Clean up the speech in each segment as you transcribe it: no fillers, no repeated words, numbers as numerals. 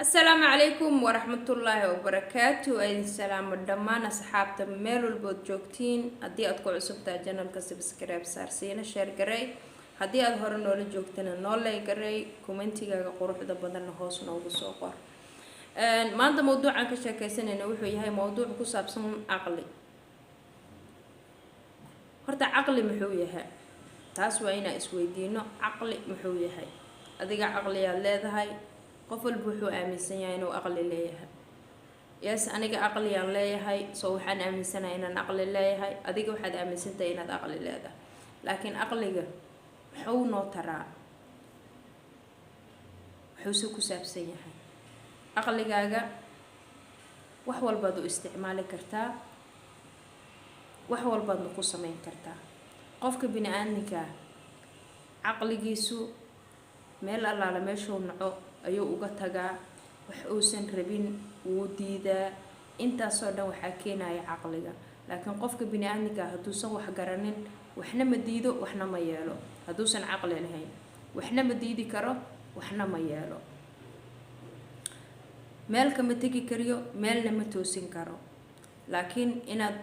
Asalaamu calaykum waraxmatullaahi wabarakaatu. Idin salaamo dhammaan asxaabta meel walbood joogtiin. Haddii aad ku cusubtahay channelka, subscribe saarsiina, share garay. Haddii aad hore noola joogtana, noo like garay, commentigaaga quruxda badanna hoos noogu soo qor. Maanta mawduucan ka sheekeysanayna wuxuu yahay mawduuc ku saabsan caqli. Horta caqli muxuu yahay? Taas waa inaan isweydiino. Caqli muxuu yahay? Adiga caqliyaad leedahay. Qof walba wuxuu aaminsan yahay inuu aqli leeyahay. Yes, aniga aqliyaan leeyahay, so waxaan aaminsanahay inaan aqli leeyahay. Adiga waxaad aaminsantahay inaad aqli leedahay, laakiin aqliga muxuu noo taraa? Muxuuse ku saabsan yahay aqligaaga? Wax walbaad u isticmaali kartaa, wax walbaadna ku sameyn kartaa. Qofka bini aadminkaa caqligiisu meel allaala meeshuu naco ayuu uga tagaa, wax uusan rabin wuu diidaa. Intaasoo dhan waxaa keenaya caqliga. Laakiin qofka bini aadminka hadduusan wax garanin, waxna ma diido, waxna ma yeelo. Hadduusan caqli lahayn, waxna ma diidi karo, waxna ma yeelo, meel kama tegi kariyo, meelna ma toosin karo. Laakiin inaad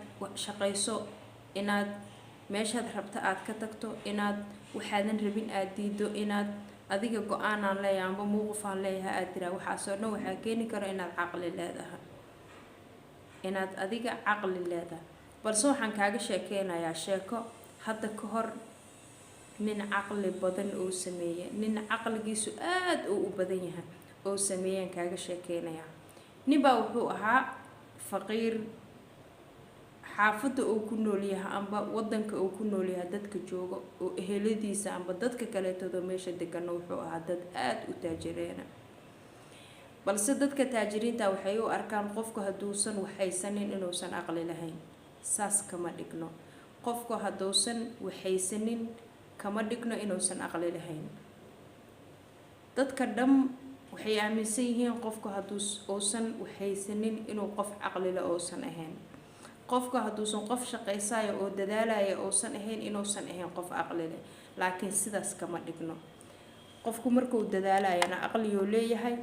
shaqayso, inaad meeshaad rabta aad ka tagto, inaad waxaadan rabin aada diido, inaad adiga go-aanaan leeyahay amba mowqifaan leeyahay aad tiraa, waxaasoo dhan waxaa keeni karo inaad caqli leedahay, inaad adiga caqli leedahay. Balse waxaan kaaga sheekeynayaa sheeko hadda ka hor nin caqli badan oo sameeyay, nin caqligiisu aada uu u badan yahay oo sameeyaan kaaga sheekeynayaa. Ninbaa wuxuu ahaa faqiir. Xaafadda uu ku noolyahay amba wadanka uu ku noolyahay dadka jooga oo eheladiisa amba dadka kaleetooda meesha degano wuxuu ahaa dad aada u taajireena. Balse dadka taajiriinta waxay u arkaan qofku hadduusan waxaysanin inuusan aqli lahayn. Saas kama dhigno. Qofku hadduusan waxaysanin kama dhigno inuusan aqli lahayn. Dadka dham waxay aaminsan yihiin qofku hadduu uusan waxaysanin inuu qof caqlile uusan ahayn. Qofku hadduusan qof shaqaysayo oo dadaalaya uusan ahayn, inuusan ahayn qof aqli leh. Laakiin sidaas kama dhigno. Qofku markuu dadaalayana aqliyuu leeyahay,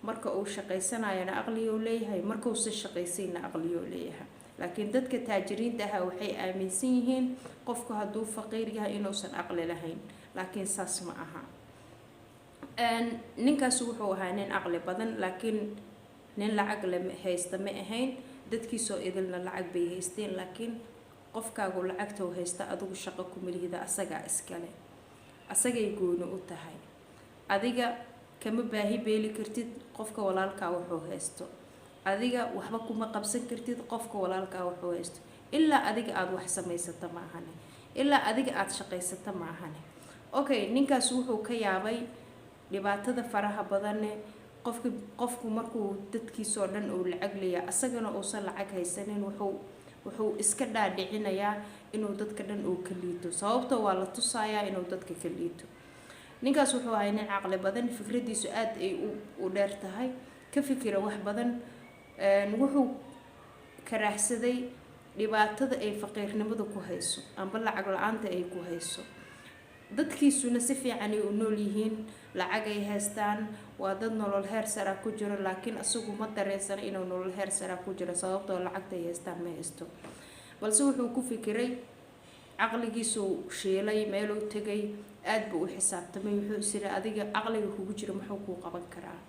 marka uu shaqaysanayana aqliyuu leeyahay, markuusan shaqaysaynna aqliyuu leeyahay. Laakiin dadka taajiriinta ah waxay aaminsan yihiin qofku hadduu faqiir yahay inuusan aqli lahayn, laakiin saas ma aha. Ninkaas wuxuu ahaa nin aqli badan, laakiin nin lacag le haysta ma ahayn. Dadkiisoo idilna lacag bay haysteen, laakiin qofkaagu lacagta u haysta adigu shaqo kumalihida. Asagaa iskale, asagay gooni u tahay. Adiga kama baahi beeli kartid qofka walaalkaa wuxuu haysto. Adiga waxba kuma qabsan kartid qofka walaalkaa wuxuu haysto, ilaa adiga aada wax samaysata maahane, ilaa adiga aada shaqaysata maahane. Okay, ninkaas wuxuu ka yaabay dhibaatada faraha badanne qofka qofku markuu dadkiisoo dhan uu lacag leeyahay, asagana uusan lacag haysanin. Wuxuu iska dhaadhicinayaa inuu dadka dhan uu ka liito, sababto waa la tusayaa inuu dadka ka liito. Ninkaas wuxuu ahay nin caqli badan, fikradiisu aada ay u dheer tahay, ka fikira wax badan. Wuxuu karaaxsaday dhibaatada ay faqiirnimadu ku hayso amba lacag la-aanta ay ku hayso. Dadkiisuna si fiican ay u nool yihiin, lacag ay haystaan, waa dad nolol heer sara ku jiro, laakiin isagu ma dareensana inuu nolol heer sara ku jiro, sababtoo lacagta ay haystaan ma haysto. Balse wuxuu ku fikiray, caqligiisuu shiilay, meeluu tegay, aada buu u xisaabtamay. Wuxuu is yiri, adiga caqliga kugu jiro muxuu kuu qaban karaa?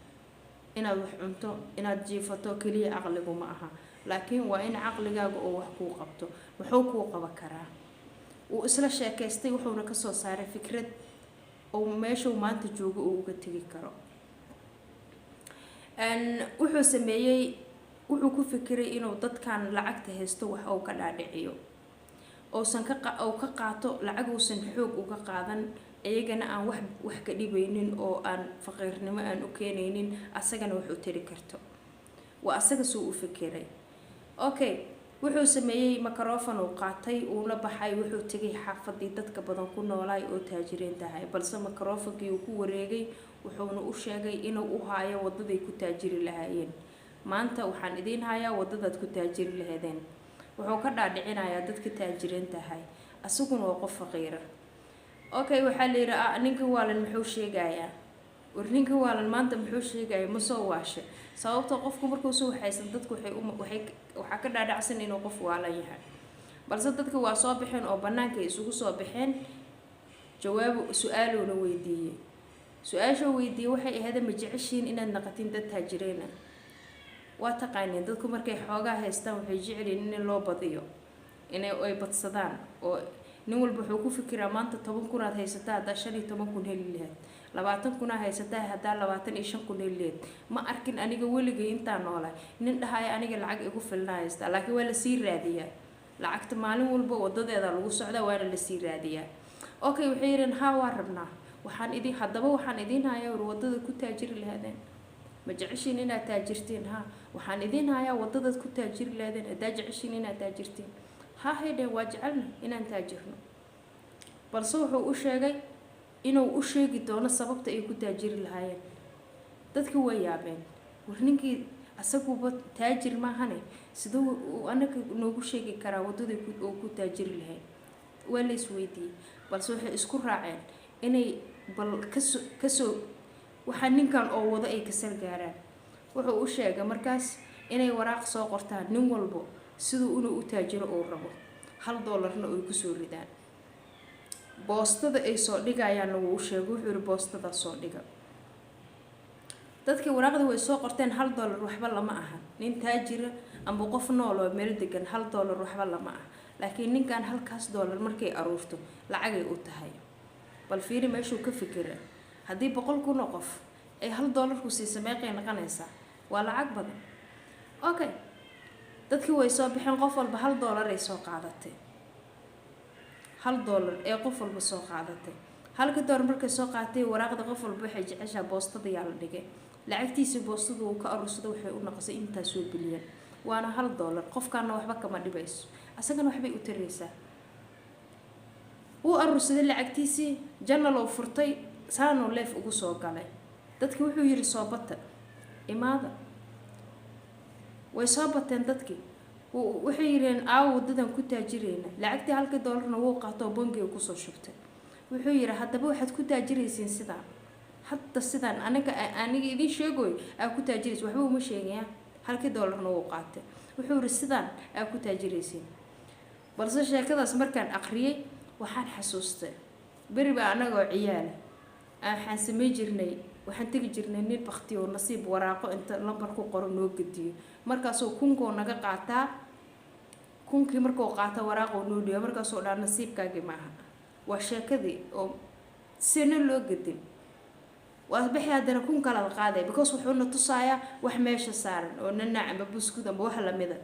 Inaad wax cunto, inaad jiifato keliya caqligu ma aha, laakiin waa in caqligaaga oo wax kuu qabto. Muxuu kuu qaban karaa? Wuu isla sheekaystay, wuxuuna kasoo saaray fikrad oo meeshuu maanta joogo uu uga tegi karo. Wuxuu sameeyey, wuxuu ku fikiray inuu dadkan lacagta haysto wax uu ka dhaadhiciyo, uusan ka uu ka qaato lacag uusan xoog uga qaadan, iyagana aan wax ka dhibaynin oo aan faqiirnimo aan u keenaynin, asagana wax u tari karto. Waa asaga suu u fikiray. Okay, wuxuu sameeyey, microphone uu qaatay, uuna baxay. Wuxuu tegay xaafadii dadka badan ku noolaay oo taajiriin tahay. Balse microphonkii uu ku wareegay, wuxuuna u sheegay inuu u haayo wadaday ku taajiri lahaayeen. "Maanta waxaan idiin hayaa wadadaad ku taajiri lahaydeen." Wuxuu ka dhaadhicinayaa dadka taajiriin tahay, asaguna waa qof faqiira. Okay, waxaa la yidhi, "Ninkan waalan muxuu sheegayaa?" War, ninka waalan maanta muxuu sheegaya? Ma soo waashay? Sababtoo qofku markuu soo waxaysan, dadku waxay waxay waxaa ka dhaadhacsan inuu qof waalan yahay. Balse dadka waa soo baxeen oo bannaanka ay isugu soo baxeen. Jawaabo su-aaluuna weydiiyey. Su-aasha weydiiyey waxay ahayd: ma jeceshiin inaad naqatiin dad taajiriina? Waa taqaaniin, dadku markay xoogaa haystaan waxay jecelyihin in loo badiyo, inay ay badsadaan, oo nin walba wuxuu ku fikiraa: maanta 10,000aad haysataa, haddaa 15,000 heli lahayd, 20,000aa haysataa, haddaa 25,000 heli lahayd. Ma arkin aniga weligay intaa noolay nin dhahaya aniga lacag igu filnaa haystaa, laakiin waa lasii raadiyaa lacagta. Maalin walba wadadeeda lagu socdaa, waana lasii raadiyaa. Okay, waxay yidheen: haa, waa rabnaa. Waxaan idin haddaba waxaan idiin hayaa war wadada ku taajiri lahaadeen. Ma jeceshiin inaad taajirtiin? Ha, waxaan idiin hayaa wadadaad ku taajiri lahaadeen, haddaa jeceshiin inaad taajirtiin. Ha, haydheen, waa jecelna inaan taajirno. Balse wuxuu u sheegay inuu u sheegi doono sababta ay ku taajiri lahaayeen. Dadki way yaabeen: war, ninkii asaguba taajir maahane, siduu uu anaga noogu sheegi karaa waddadii uu ku taajiri lahayn? Waa la isweydiiyey. Balse waxay isku raaceen inay bal kasoo waxaa ninkan oo wado ay kasal gaaraan. Wuxuu u sheegay markaas inay waraaq soo qortaan, nin walbo siduu inuu u taajiro uu rabo, $1na ay kusoo ridaan. Boostada ay soo dhigayaanna wuu u sheegay. Wuxuu yihi: boostadaa soo dhiga. Dadkii waraaqdii way soo qorteen. $1 waxba lama aha nin taajira amba qof nool oo meel degan, $1 waxba lama aha. Laakiin ninkan halkaas dollar markay aruurto lacagay u tahay. Bal fiiri meeshuu ka fikira: haddii 100,000 oo qof ay $1 ku siisa, meeqay noqonaysaa? Waa lacag badan. Okay, dadkii way soo baxeen. Qof walba $1 ay soo qaadatay. $1 ee qof walba soo qaadatay. Halka dollar markay soo qaadatay waraaqda, qof walba waxay jeceshaa boostada yaa la dhigay. Lacagtiisii boostada uu ka aruursada waxay u noqosay intaasoo bilyan, waana $1. Qofkaana waxba kama dhibayso, asagana waxbay u taraysaa. Wuu aruursaday lacagtiisii, channel oo furtay, saanuu live ugu soo galay. Dadki wuxuu yidhi: soo bata, imaada. Way soo bateen dadkii. Waxay yidheen: aawo wadadan ku taajirayna? Lacagtii halkii dollarna wuu qaato oo bangiga kusoo shubtay. Wuxuu yidhi: haddaba waxaad ku taajiraysiin sidaan hadda, sidaan aniga idiin sheegoy aa ku taajiraysin. Waxba uma sheegaya, halkii dollarna wuu qaatay. Wuxuu yidhi: sidaan aa ku taajiraysiin. Balse sheekadaas markaan aqriyay, waxaan xasuustay beri baa anagoo ciyaala waxaan samey jirnay. Waxaan tegi jirnay nin bakti oo nasiib waraaqo inta lambar ku qoro noo gediyo. Markaasuu kunkoo naga qaataa. Kunkii markuu qaato, waraaqoo noo dhiiba. Markaasuu dhaa: nasiibkaagii maaha. Waa sheekadii oo sina loo gedin. Waa bixi, haddana kun kalaad qaaday, because wuxuuna tusayaa wax meesha saaran oo nanac amba buskud amba wax lamida.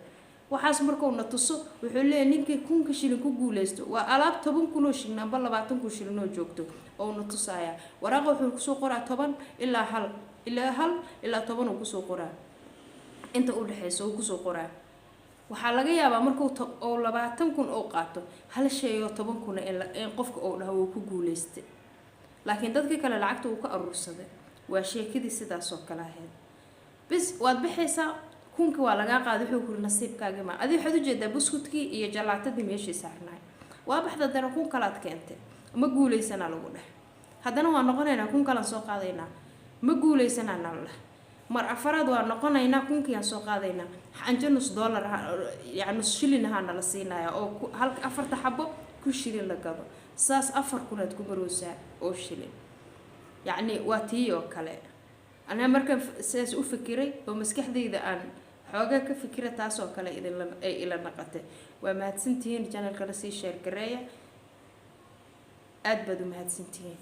Waxaas markuu na tuso, wuxuu leeyahy: ninkii kunka shilin ku guuleysto, waa alaab 10,000 oo shilin amba 20,000 shilin oo joogto oo na tusayaa. Waraaqa wuxuu kusoo qoraa 10 ilaa hal, ilaa hal ilaa 10 uu kusoo qoraa. Inta u dhexeysa uu kusoo qoraa. Waxaa laga yaabaa markuu oo 20,000 oo qaato, hal shay oo 10,000 in qofka uu dhaho wuu ku guuleystay, laakiin dadkii kale lacagta uu ka aruursaday. Waa sheekadii sidaas oo kale ahayd. Bis waad baxaysaa, kunki waa lagaa qaaday. Wuxuu kuri: nasiibkaagi ma adi. Waxaad ujeedaa buskudkii iyo jalaatadii meeshii saarnaay. Waa baxda, haddana kun kalaad keentay. Ma guuleysanaa lagu dheh. Haddana waa noqonaynaa, kun kalaan soo qaadaynaa. Ma guuleysanaa nala dheh. Mar afaraad waa noqonaynaa, kunkiiyaan soo qaadaynaa. Xanjo nus dollar, yani nus shilin ahaa nala siinaya, oo halka afarta xabo ku shilin la gado. Saas 4,000aad ku maroosaa oo shilin. Yacni waa tii oo kale. Anaa markaan sidaas u fikiray oo maskaxdayda aan xoogaa ka fikira, taas oo kale idinla ay ila naqatay. Waa mahadsantihiin. Channelkana sii share gareeya. Aada baad u mahadsantihiin.